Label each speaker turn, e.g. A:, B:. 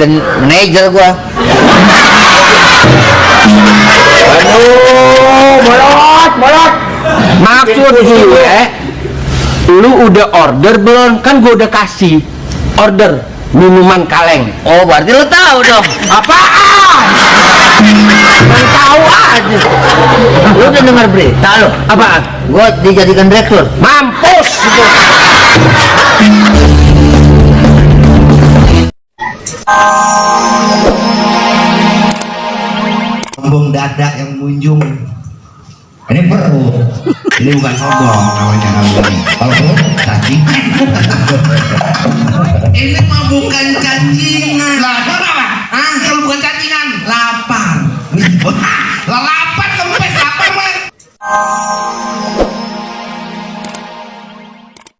A: jadikan manajer gua.
B: Aduh, bolot. Maksud gue, lu udah order belum? Kan gue udah kasih order minuman kaleng.
A: Oh, berarti lu tahu dong.
B: Apaan? Main tahu aja.
A: Lu udah dengar berita lo?
B: Apaan?
A: Gua dijadikan direktur.
B: Mampus gitu.
C: Sombong dada yang munjung. Ini perut. Ini bukan sombong namanya. Kalau perut cacing. Ini mah bukan cacingan. Lah, apa? Ah, kalau bukan cacingan, lapar. Lelah.